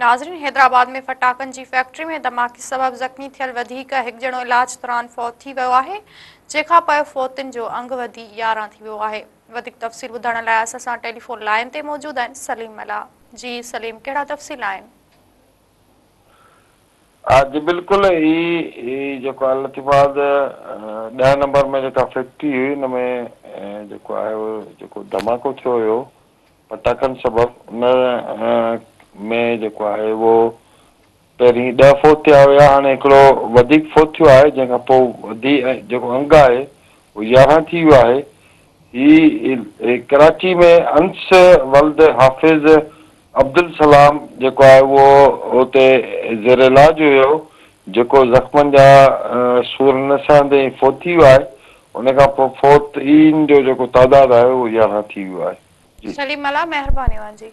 ناظرين حيدرآباد ۾ ڦٽاڪن جي فيڪٽري ۾ ڌماڪي سبب زخمي ٿيل وڌيڪ هڪ ڄڻو علاج دوران فوت ٿي ويو آهي جنهن کان پوء فوتين جو انگ وڌي 11 ٿي ويو آهي وڌيڪ تفصيل ٻڌائڻ لاء اسان سان ٽيليفون لائين تي موجود آهن سليم ملاح جي سليم ڪهڙا تفصيل آهن. جي بلڪل هي هي جيڪو آهي لطيف آباد ڏهه نمبر ۾ جيڪا فيڪٽري هئي ان ۾ جيڪو آهي جيڪو ڌماڪو ٿيو هيو پٽاخن سبب ان ۾ جيڪو آهي اهو پهرين ڏهه فوت ٿيا هيا هاڻي هڪڙو وڌيڪ فوت ٿيو آهي جنهن کان پوء وڌي جيڪو انگ آهي اهو 11 ٿي ويو آهي. هي ڪراچي ۾ انس ولد حافظ عبدالسلام جيڪو آهي اهو اتي زير علاج هيو جيڪو زخمن جا سور نه سهندي ئي فوت ٿي ويو آهي ان کان پوء فوتين جو جيڪو تعداد آهي اهو 11 ٿي ويو آهي. جي. سليم ملاح مهرباني اوهان جي.